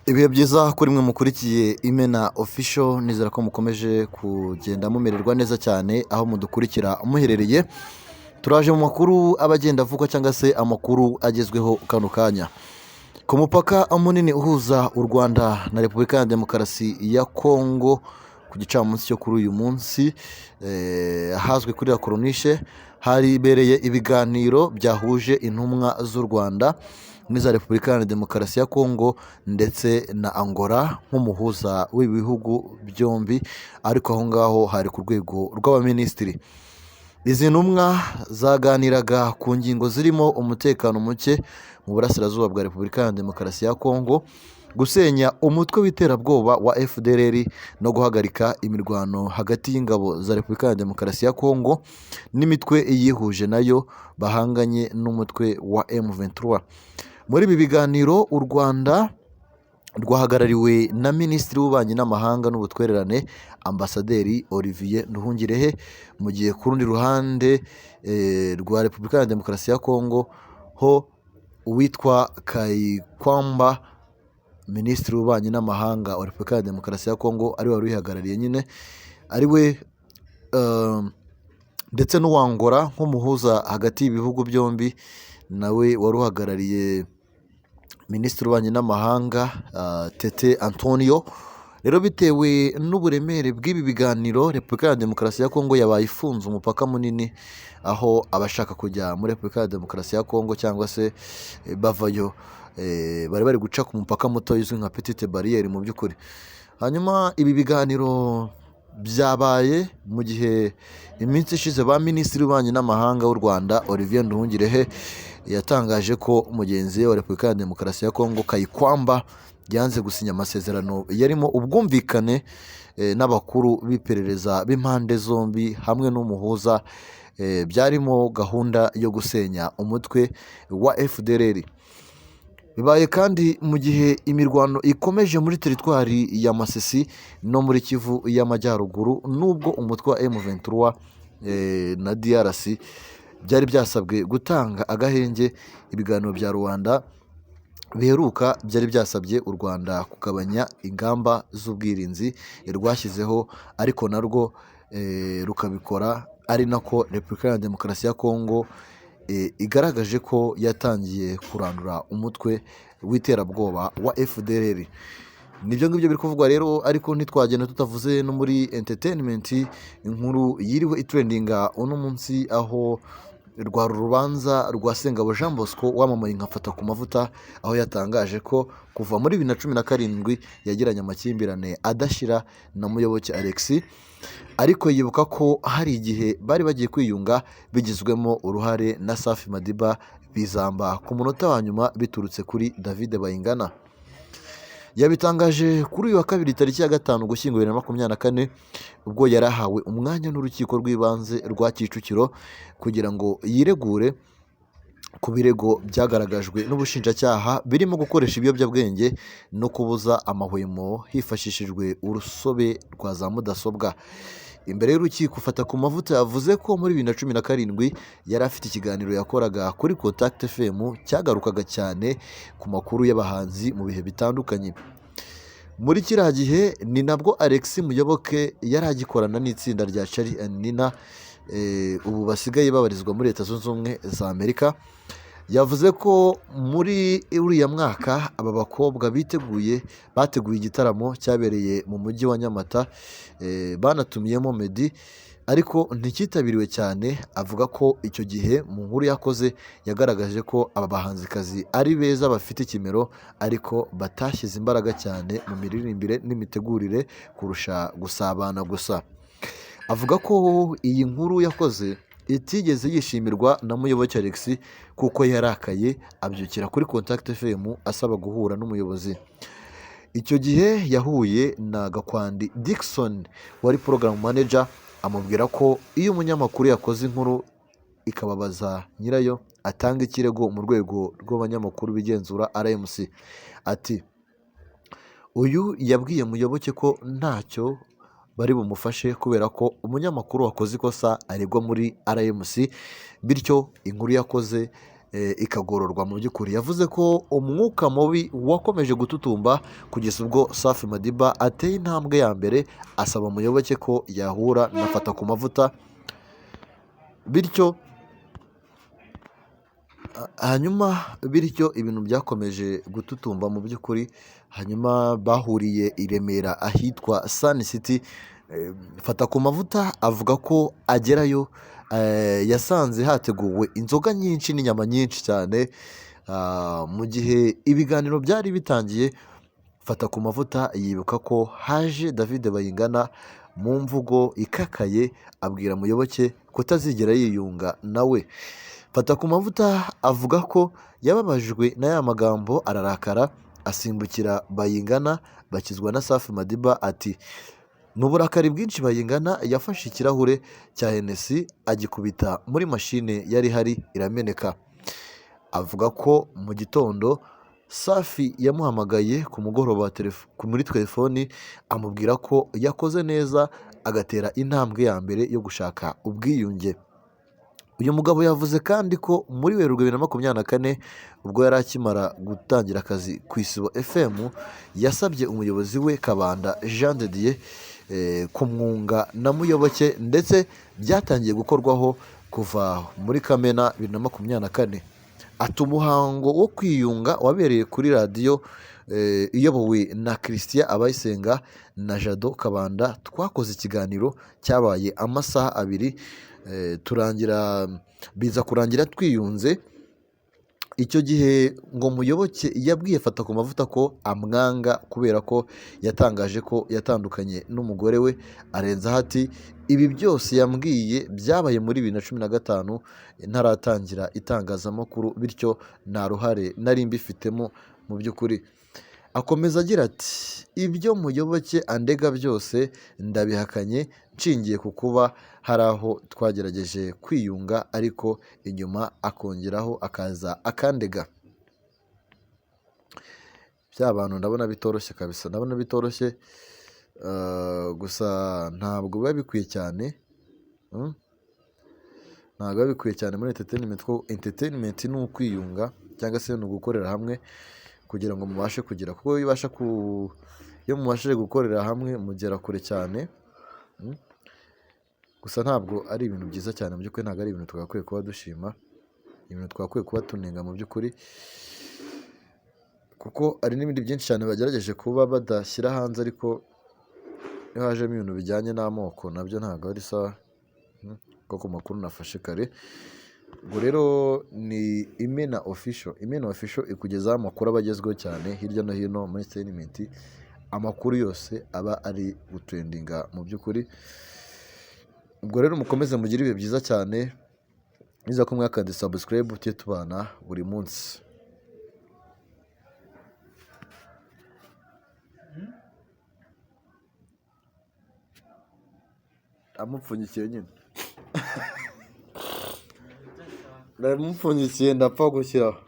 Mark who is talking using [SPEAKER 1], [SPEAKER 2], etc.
[SPEAKER 1] Ibihe byiza kuri mwe mukurikiye Imena Official, nizera ko mukomeje kugenda mumererwa neza cyane aho mudukurikira muherereye. Turaje mu makuru aba agenda avugwa cyangwa se amakuru agezweho kano kanya. Ku mupaka munini uhuza u Rwanda na Repubulika ya Demokarasi ya Kongo, ku gicamunsi cyo kuri uyu munsi, ahazwi kuri La Corniche, haribereye ibiganiro byahuje intumwa z'u Rwanda n'iza Repubulika Iharanira Demokarasi ya Kongo ndetse na Angola nk'umuhuza w'ibihugu byombi, ariko aho ngaho hari ku rwego rw'abaminisitiri. Izi ntumwa zaganiraga ku ngingo zirimo umutekano muke mu burasirazuba bwa Repubulika Iharanira Demokarasi ya Kongo, gusenya umutwe w'iterabwoba wa FDLR no guhagarika imirwano hagati y'ingabo za Repubulika Iharanira Demokarasi ya Kongo n'imitwe yihuje nayo bahanganye n'umutwe wa M23. Muri ibi biganiro u Rwanda rwahagarariwe na Minisitiri w'Ububanyi n'Amahanga n'Ubutwererane, Ambasaderi Olivier Nduhungirehe, mu gihe ku rundi ruhande rwa Repubulika ya Demokarasi ya Kongo ho uwitwa Kayikwamba, Minisitiri w'Ububanyi n'Amahanga wa Repubulika ya Demokarasi ya Kongo, ariwe wari uyihagarariye nyine, ariwe ndetse n'uwa Angola nk'umuhuza hagati y'ibihugu byombi, nawe wari uhagarariye Minisitiri w'Ububanyi n'Amahanga, Tete Antonio. Rero bitewe n'uburemere bw'ibi biganiro, Repubulika ya Demokarasi ya Kongo yabaye ifunze umupaka munini, aho abashaka kujya muri Repubulika ya Demokarasi ya Kongo cyangwa se bavayo bari bari guca ku mupaka muto uzwi nka Petite Barrière mu by'ukuri. Hanyuma ibi biganiro byabaye mu gihe iminsi ishize ba Minisitiri w'Ububanyi n'Amahanga w'u Rwanda, Olivier Nduhungirehe, yatangaje ko mugenzi we wa Repubulika ya Demokarasi ya Kongo, Kayikwamba, yanze gusinya amasezerano yarimo ubwumvikane n'abakuru b'iperereza b'impande zombi hamwe n'umuhuza, byarimo gahunda yo gusenya umutwe wa FDLR. Bibaye kandi mu gihe imirwano ikomeje muri teritwari ya Masisi no muri Kivu y'Amajyaruguru, nubwo umutwe wa M23 na DRC byari byasabwe gutanga agahenge. Ibiganiro bya Rwanda biheruka byari byasabye u Rwanda kugabanya ingamba z'ubwirinzi rwashyizeho, ariko narwo rukabikora ari nako Repubulika ya Demokarasi ya Kongo igaragaje ko yatangiye kurandura umutwe w'iterabwoba wa FDLR. Nibyo ngibyo biri kuvugwa rero, ariko ntitwagenda tutavuze no muri entertainment, inkuru yiriwe itrendinga uno munsi, aho rwari urubanza rwa Sengabo Jean Bosco wamamaye nka Fata ku Mavuta, aho yatangaje ko kuva muri 2017 yagiranye amakimbirane adashira na Muyoboke Alex, ariko yibuka ko hari igihe bari bagiye kwiyunga bigizwemo uruhare na Safi Madiba, bizamba ku munota wa nyuma biturutse kuri David Bayingana. Yabitangaje kuri uyu wa kabiri tariki ya 5 Ugushyingo 2024, ubwo yari ahawe umwanya n'urukiko rw'ibanze rwa Kicukiro kugira ngo yiregure ku birego byagaragajwe n'ubushinjacyaha birimo gukoresha ibiyobyabwenge no kubuza amahwemo hifashishijwe urusobe rwa za mudasobwa. Imbere y'urukiko, Fata ku Mavuta yavuze ko muri 2017 yari afite ikiganiro yakoraga kuri Contact FM cyagarukaga cyane ku makuru y'abahanzi mu bihe bitandukanye. Muri kiriya gihe ni nabwo Alex Muyoboke yari agikorana n'itsinda rya Charly and Nina, ubu basigaye babarizwa muri Leta Zunze Ubumwe za Amerika. Yavuze ko muri uriya mwaka aba bakobwa biteguye bateguye igitaramo cyabereye mu mujyi wa Nyamata, banatumiyemo Meddy, ariko nticyitabiriwe cyane. Avuga ko icyo gihe mu nkuru yakoze yagaragaje ko aba bahanzikazi ari beza, bafite ikimero, ariko batashyize imbaraga cyane mu miririmbire n'imitegurire kurusha gusabana gusa. Avuga ko iyi nkuru yakoze itigeze yishimirwa na Muyoboke Alex, kuko yarakaye abyukira kuri Contact FM asaba guhura n'umuyobozi. Icyo gihe yahuye na Gakwandi Dickson wari program manager, amubwira ko iyo umunyamakuru yakoze inkuru ikababaza nyirayo atanga ikirego mu rwego rw'abanyamakuru bigenzura RMC. Ati uyu yabwiye Muyoboke ko ntacyo bari bumufashe kubera ko umunyamakuru wakoze ikosa aregwa muri RMC, bityo inkuru yakoze ikagororwa. Mu by'ukuri yavuze ko umwuka mubi wakomeje gututumba kugeza ubwo Safi Madiba ateye intambwe ya mbere asaba Muyoboke ko yahura na Fatakumavuta, bityo hanyuma bityo ibintu byakomeje gututumba mu by'ukuri. Hanyuma bahuriye i Remera ahitwa Sun City. Fatakumavuta avuga ko agerayo yasanze hateguwe inzoga nyinshi n'inyama nyinshi cyane. Mu gihe ibiganiro byari bitangiye, Fatakumavuta yibuka ko haje David Bayingana mu mvugo ikakaye abwira Muyoboke kutazigera yiyunga nawe. Fatakumavuta avuga ko yababajwe na ya magambo ararakara asimbukira Bayingana bakizwa na Safi Madiba. Ati mu burakari bwinshi Bayingana yafashe ikirahure cya Hennessy agikubita muri mashine yari ihari irameneka. Avuga ko mu gitondo Safi yamuhamagaye ku mugoroba muri telefoni amubwira ko yakoze neza agatera intambwe ya mbere yo gushaka ubwiyunge. Uyu mugabo yavuze kandi ko muri Werurwe 2024 ubwo yari akimara gutangira akazi ku Isibo FM yasabye umuyobozi we Kabanda Jean de Dieu kumwunga na Muyoboke, ndetse byatangiye gukorwaho kuva muri Kamena 2024. Ati umuhango wo kwiyunga wabereye kuri radiyo iyobowe na Christian Abayisenga na Jado Kabanda. Twakoze ikiganiro cyabaye amasaha abiri, turangira biza kurangira twiyunze. Icyo gihe ngo Muyoboke yabwiye Fatakumavuta ko amwanga kubera ko yatangaje ko yatandukanye n'umugore we. Arenzaho ati ibi byose yambwiye byabaye muri 2015 ntaratangira itangazamakuru, bityo nta ruhare nari mbifitemo mu by'ukuri. Akomeza agira ati ibyo Muyoboke andega byose ndabihakanye nshingiye ku kuba hari aho twagerageje kwiyunga ariko inyuma akongeraho akaza akandega. Bya bantu ndabona bitoroshye kabisa, ndabona bitoroshye, gusa ntabwo biba bikwiye cyane, ntabwo biba bikwiye cyane muri entertainment, kuko entertainment ni ukwiyunga cyangwa se ni ugukorera hamwe kugira ngo mubashe kugera, kuko iyo mubashije gukorera hamwe mugera kure cyane. Gusa ntabwo ari ibintu byiza cyane mu by'ukuri, ntabwo ari ibintu twagakwiye kuba dushima, ibintu twagakwiye kuba tunenga mu by'ukuri, kuko hari n'ibindi byinshi cyane bagerageje kuba badashyira hanze, ariko iyo hajemo ibintu bijyanye n'amoko nabyo ntabwo ari sawa, kuko ku makuru nafashe kare. Ubwo rero ni Imena Official, Imena Official ikugezaho amakuru aba agezweho cyane hirya no hino muri entertainment, amakuru yose aba ari gutrendinga mu by'ukuri. Ubwo rero mukomeze mugire ibihe byiza cyane, niza ko mwakanda subscribe tujye tubana buri munsi. Amupfunyikiye nyine, ndamupfunyikiye ndapfa gushyiraho.